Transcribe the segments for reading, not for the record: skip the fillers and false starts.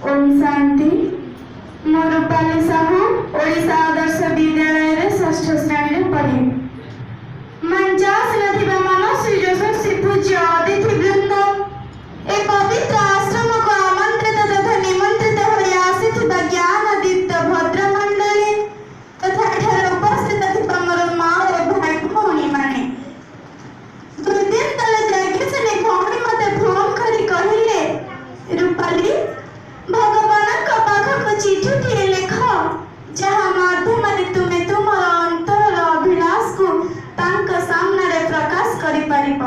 ଓମ୍ ଶାନ୍ତି। ମୁଁ ରୂପାଲି ସାହୁ, ଓଡ଼ିଶା ଆଦର୍ଶ ବିଦ୍ୟାଳୟରେ ଷଷ୍ଠ ଶ୍ରେଣୀରେ ପଢ଼େ। ମଞ୍ଚାସୀନ ଥିବା ମନସ୍ୱୀ ଯଶସ୍ୱୀ ପୂଜ୍ୟ ଅତିଥି ବୃନ୍ଦ, ଏ ପବିତ୍ର ଆଶ୍ରମକୁ ଆମନ୍ତ୍ରିତ ତଥା ନିମନ୍ତ୍ରିତ ହୋଇ ଆସିଥିବା ଜ୍ଞାନ ଦୀପ୍ତ ଭଦ୍ରମଣ୍ଡଳୀ ତଥା ଏଠାରେ ଉପସ୍ଥିତ ଥିବା ମୋର ମା ଓ ଭାଇ ଭଉଣୀମାନେ, 2 ଦିନ ତଳେ ଯାଜ୍ଞସେନୀ ଭଉଣୀ ମତେ ଫୋନ କରି କହିଲେ, "ରୂପାଲି, ଭଗବାନଙ୍କ ପାଖକୁ ଚିଠିଟିଏ ଲେଖ, ଯାହା ମାଧ୍ୟମରେ ତୁମେ ତୁମର ଅନ୍ତରର ଅଭିଳାଷକୁ ତାଙ୍କ ସାମ୍ନାରେ ପ୍ରକାଶ କରିପାରିବ।"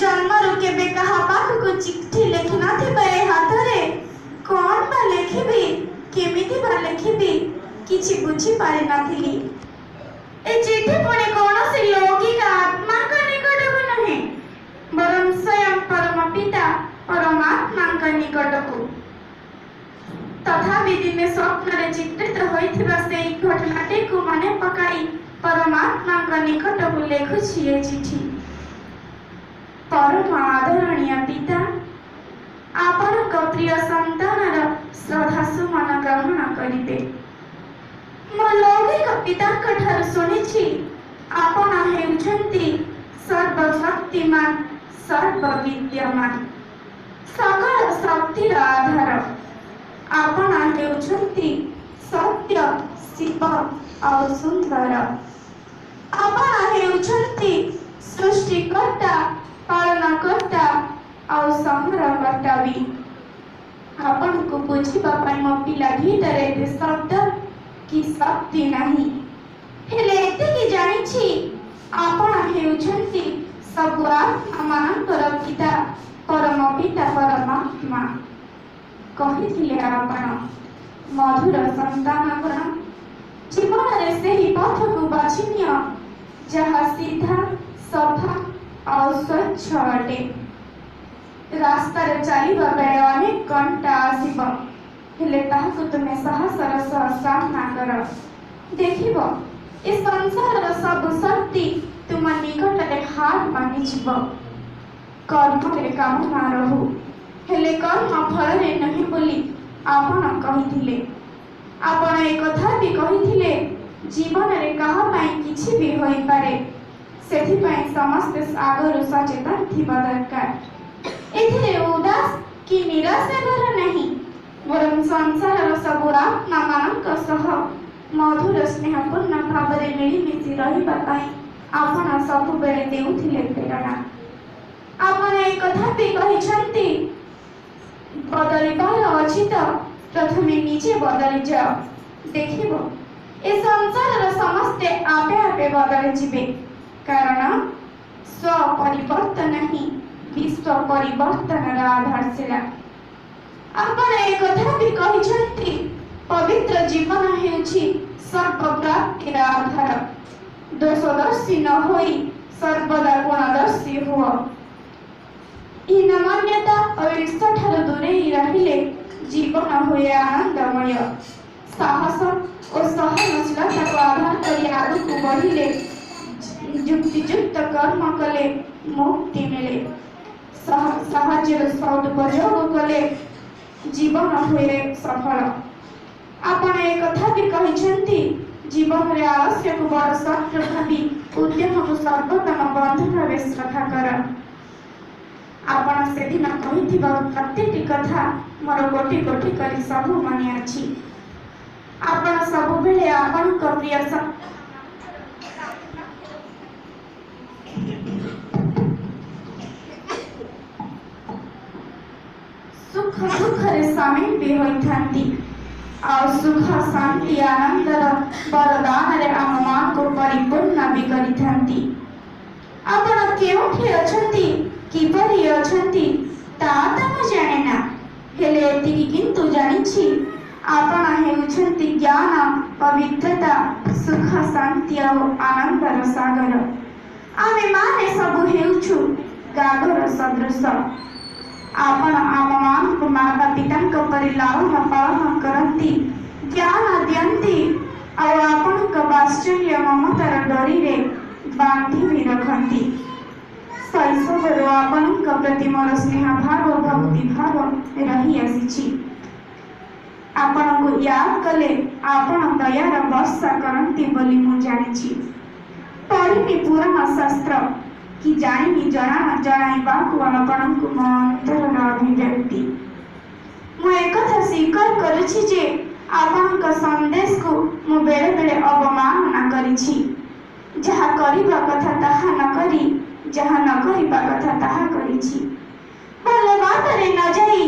ଜନ୍ମରୁ କେବେ କାହା ପାଖକୁ ଚିଠି ଲେଖିନଥିବା ଏ ହାତରେ କଣ ବା ଲେଖିବି, କେମିତି ବା ଲେଖିବି, କିଛି ବୁଝିପାରିନଥିଲି। ଏ ଚିଠି ପୁଣି କୌଣସି ଲୌକିକ ଆତ୍ମାଙ୍କ ନିକଟକୁ ନୁହେଁ, ବରଂ ସ୍ୱୟଂ ପରମ ପିତା ପରମାତ୍ମାଙ୍କ ନିକଟକୁ। ତଥାପି ଦିନେ ସ୍ୱପ୍ନରେ ଚିତ୍ରିତ ହୋଇଥିବା ସେଇ ଘଟଣାଟିକୁ ମନେ ପକାଇ ପରମାତ୍ମାଙ୍କ ନିକଟକୁ ଲେଖୁଛି ଏ ଚିଠି। ପରମ ଆଦରଣୀୟ ପିତା, ଆପଣଙ୍କ ପ୍ରିୟ ସନ୍ତାନର ଶ୍ରଦ୍ଧା ସୁମନ ଗ୍ରହଣ କରିବେ। ମୋ ଲୌକିକ ପିତାଙ୍କ ଠାରୁ ଶୁଣିଛି, ଆପଣ ହେଉଛନ୍ତି ସର୍ବଶକ୍ତିମାନ, ସର୍ବବିଦ୍ୟମାନ, ସକଳ ଶକ୍ତିର ଆଧାର। ଆପଣ ହେଉଛନ୍ତି ସତ୍ୟ, ଶିବ ଆଉ ସୁନ୍ଦର। ଆପଣ ହେଉଛନ୍ତି ସୃଷ୍ଟିକର୍ତ୍ତା, ପାଳନକର୍ତ୍ତା ଆଉ ସଂହାରକର୍ତ୍ତା ବି। ଆପଣଙ୍କୁ ବୁଝିବା ପାଇଁ ମୋ ପିଲା ଭିତରେ ଏତେ ଶବ୍ଦ କି ଶକ୍ତି ନାହିଁ। ହେଲେ ଏତିକି ଜାଣିଛି, ଆପଣ ହେଉଛନ୍ତି ସବୁ ଆତ୍ମାମାନଙ୍କର ପିତା, ପରମ ପିତା ପରମାତ୍ମା। କହିଥିଲେ ଆପଣ, "ମଧୁର ସନ୍ତାନଗଣ, ଜୀବନରେ ସେହି ପଥକୁ ବାଛି ନିଅ ଯାହା ସିଧା, ସଫା ଆଉ ସ୍ୱଚ୍ଛ ଅଟେ। ରାସ୍ତାରେ ଚାଲିବା ବେଳେ ଅନେକ କଣ୍ଟା ଆସିବ, ହେଲେ ତାହାକୁ ତୁମେ ସାହସର ସହ ସାମ୍ନା କର। ଦେଖିବ, ଏ ସଂସାରର ସବୁ ଶକ୍ତି ତୁମ ନିକଟରେ ହାର ମାନିଯିବ। କର୍ମରେ କାମନା ରହୁ, ହେଲେ କର୍ମ ଫଳରେ ନୁହେଁ" ବୋଲି ଆପଣ କହିଥିଲେ। ଆପଣ ଏକଥା ବି କହିଥିଲେ, ଜୀବନରେ କାହା ପାଇଁ କିଛି ବି ହୋଇପାରେ, ସେଥିପାଇଁ ସମସ୍ତେ ଆଗରୁ ସଚେତନ ଥିବା ଦରକାର। ଏଥିରେ ଉଦାସ କି ନିରାଶ ହେବାର ନାହିଁ, ବରଂ ସଂସାରର ସବୁ ଆତ୍ମାମାନଙ୍କ ସହ ମଧୁର ସ୍ନେହପୂର୍ଣ୍ଣ ଭାବରେ ମିଳିମିଶି ରହିବା ପାଇଁ ଆପଣ ସବୁବେଳେ ଦେଉଥିଲେ ପ୍ରେରଣା। ଆପଣ ଏକଥା ବି କହିଛନ୍ତି, ବଦଳିବାର ଅଛି ତ ପ୍ରଥମେ ନିଜେ ବଦଳି ଯାଅ, ଦେଖିବ ଏ ସଂସାରର ସମସ୍ତେ ଆପେ ଆପେ ବଦଳିଯିବେ, କାରଣ ସ୍ୱପରିବର୍ତ୍ତନ ହିଁ ବିଶ୍ୱ ପରିବର୍ତ୍ତନର ଆଧାରଶିଳା। ଆପଣ ଏକଥା ବି କହିଛନ୍ତି, ପବିତ୍ର ଜୀବନ ହେଉଛି ସର୍ବପ୍ରାପ୍ତିର ଆଧାର। ଦୋଷଦର୍ଶୀ ନ ହୋଇ ସର୍ବଦା ଗୁଣଦର୍ଶୀ ହୁଅ। ହୀନମନ୍ୟତା ଓ ଈର୍ଷା ଠାରୁ ଦୂରେଇ ରହିଲେ ଜୀବନ ହୁଏ ଆନନ୍ଦମୟ। ସାହସ ଓ ସହନଶୀଳତାକୁ ଆଧାର କରି ଆଗକୁ ବଢ଼ିଲେ, ଯୁକ୍ତିଯୁକ୍ତ କର୍ମ କଲେ ମୁକ୍ତି ମିଳେ। ସାହାଯ୍ୟର ସଦୁପଯୋଗ କଲେ ଜୀବନ ହୁଏ ସଫଳ। ଆପଣ ଏକଥା ବି କହିଛନ୍ତି, ଜୀବନରେ ଆଳସ୍ୟକୁ ବଡ଼ ଶତ୍ରୁ ଭାବି ଉଦ୍ୟମକୁ ସର୍ବୋତ୍ତମ ବନ୍ଧୁ ଭାବେ ଶ୍ରଦ୍ଧା କର। ଆପଣ ସେଦିନ କହିଥିବା ପ୍ରତିଟି କଥା ମୋର ଗୋଟି ଗୋଟି କରି ସବୁ ମନେ ଅଛି। ଆପଣ ସବୁବେଳେ ଆପଣଙ୍କ ପ୍ରିୟ ସୁଖ ଦୁଃଖରେ ସାମିଲ ବି ହୋଇଥାନ୍ତି ଆଉ ସୁଖ, ଶାନ୍ତି, ଆନନ୍ଦର ବରଦାନରେ ଆମମାନଙ୍କୁ ପରିପୂର୍ଣ୍ଣ ବି କରିଥାନ୍ତି। ଆପଣ କେଉଁଠି ଅଛନ୍ତି, କିପରି ଅଛନ୍ତି, ତା ତ ମୁଁ ଜାଣେ ନା। ହେଲେ ଏତିକି କିନ୍ତୁ ଜାଣିଛି, ଆପଣ ହେଉଛନ୍ତି ଜ୍ଞାନ, ପବିତ୍ରତା, ସୁଖ, ଶାନ୍ତି ଆଉ ଆନନ୍ଦର ସାଗର। ଆମେ ମାନେ ସବୁ ହେଉଛୁ ଗାଗର ସଦୃଶ। ଆପଣ ଆମମାନଙ୍କୁ ମାତା ପିତାଙ୍କ ପରି ଲାଳନ ପାଳନ କରନ୍ତି, ଜ୍ଞାନ ଦିଅନ୍ତି ଆଉ ଆପଣଙ୍କ ବାତ୍ସଲ୍ୟ ମମତାର ଡୋରିରେ ବାନ୍ଧି ବି ରଖନ୍ତି। ଶୈଶବରୁ ଆପଣଙ୍କ ପ୍ରତି ମୋର ସ୍ନେହଭାବ, ଭକ୍ତି ଭାବ ରହିଆସିଛି। ଆପଣଙ୍କୁ ୟାଦ କଲେ ଆପଣ ଦୟାର ବର୍ଷା କରନ୍ତି ବୋଲି ମୁଁ ଜାଣିଛି। ପଢ଼ିନି ପୁରାଣ ଶାସ୍ତ୍ର କି ଜାଣିନି ଜଣାଣ ଜଣାଇବାକୁ ଆପଣଙ୍କୁ ମୋ ଅନ୍ତରର ଅଭିବ୍ୟକ୍ତି। ମୁଁ ଏକଥା ସ୍ୱୀକାର କରୁଛି ଯେ ଆପଣଙ୍କ ସନ୍ଦେଶକୁ ମୁଁ ବେଳେବେଳେ ଅବମାନନା କରିଛି। ଯାହା କରିବା କଥା ତାହା ନ କରି ଯାହା ନ କରିବା କଥା ତାହା କରିଛି। ଭଲ ବାଟରେ ନ ଯାଇ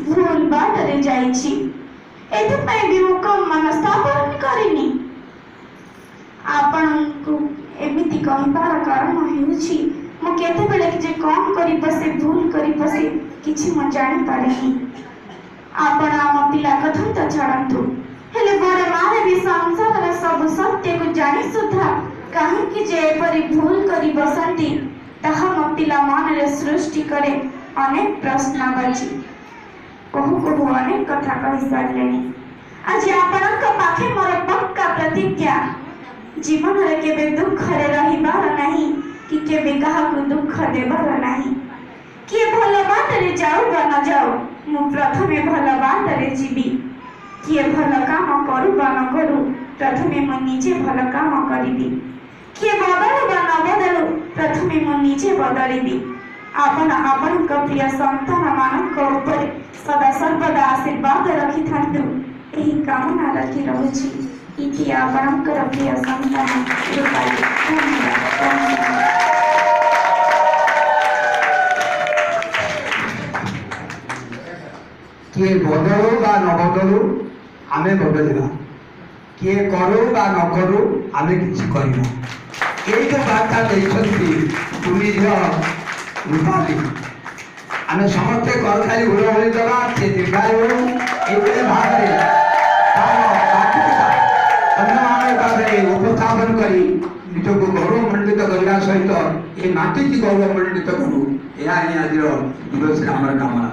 ଭୁଲ ବାଟରେ ଯାଇଛି। ଏଥିପାଇଁ ବି ମୁଁ କମ୍ ମନସ୍ତାପ କରିନି। ଆପଣଙ୍କୁ ଏମିତି କହିବାର କାରଣ ହେଉଛି, ମୁଁ କେତେବେଳେ ଯେ କଣ କରି ବସେ, ଭୁଲ କରି ବସେ, କିଛି ମୁଁ ଜାଣିପାରେନି। ଆପଣ ଆମ ପିଲା କଥା ତ ଛାଡ଼ନ୍ତୁ, ହେଲେ ବଡ଼ ମାନେ ବି ସଂସାରର ସବୁ ସତ୍ୟକୁ ଜାଣି ସୁଦ୍ଧା କାହିଁକି ଯେ ଏପରି ଭୁଲ କରି ବସନ୍ତି, ତାହା ମୋ ପିଲା ମନରେ ସୃଷ୍ଟି କରେ ଅନେକ ପ୍ରଶ୍ନବାଚୀ। କହୁ କହୁ ଅନେକ କଥା କହିସାରିଲେଣି। ଆଜି ଆପଣଙ୍କ ପାଖେ ମୋର ପକ୍କା ପ୍ରତିଜ୍ଞା, ଜୀବନରେ କେବେ ଦୁଃଖରେ ରହିବାର ନାହିଁ କି କେବେ କାହାକୁ ଦୁଃଖ ଦେବାର ନାହିଁ। କିଏ ଭଲ ବାଟରେ ଯାଉ ବା ନ ଯାଉ, ମୁଁ ପ୍ରଥମେ ଭଲ ବାଟରେ ଯିବି। କିଏ ଭଲ କାମ କରୁ ବା ନ କରୁ, ପ୍ରଥମେ ମୁଁ ନିଜେ ଭଲ କାମ କରିବି। କିଏ ବଦଳୁ ବା ନ ବଦଳୁ, ପ୍ରଥମେ ମୁଁ ନିଜେ ବଦଳିବି। ଆପଣ ଆପଣଙ୍କ ପ୍ରିୟ ସନ୍ତାନମାନଙ୍କ ଉପରେ ସଦା ସର୍ବଦା ଆଶୀର୍ବାଦ ରଖିଥାନ୍ତୁ, ଏହି କାମନା ରଖି ରହୁଛି। ଇତି ଆପଣଙ୍କର ପ୍ରିୟ ସନ୍ତାନ ରୂପାଲି। ଧନ୍ୟବାଦ। କିଏ ବଦଳୁ ବା ନ ବଦଳୁ, ଆମେ ବଦଳିବା। କିଏ କରୁ ବା ନ କରୁ, ଆମେ କିଛି କରିବା। ଏଇ ଯେଉଁ ବାର୍ତ୍ତା ଦେଇଛନ୍ତି କୁନି ଝିଅ ରୂପାଲି, ଆମେ ସମସ୍ତେ କରତାଳି ହୁଳହୁଳି ଦେବା। ସେ ଦୀର୍ଘାୟୁ ହେଉ। ଏଇଭଳି ଭାବରେ ତାର ପ୍ରାକୃତିକ ଅନ୍ୟମାନଙ୍କ ପାଖରେ ଉପସ୍ଥାପନ କରି ନିଜକୁ ଗୌରବମଣ୍ଡିତ କରିବା ସହିତ ଏ ମାଟିକି ଗୌରବମଣ୍ଡିତ କରୁ, ଏହା ହିଁ ଆଜିର ଦିବସରେ ଆମର କାମନା।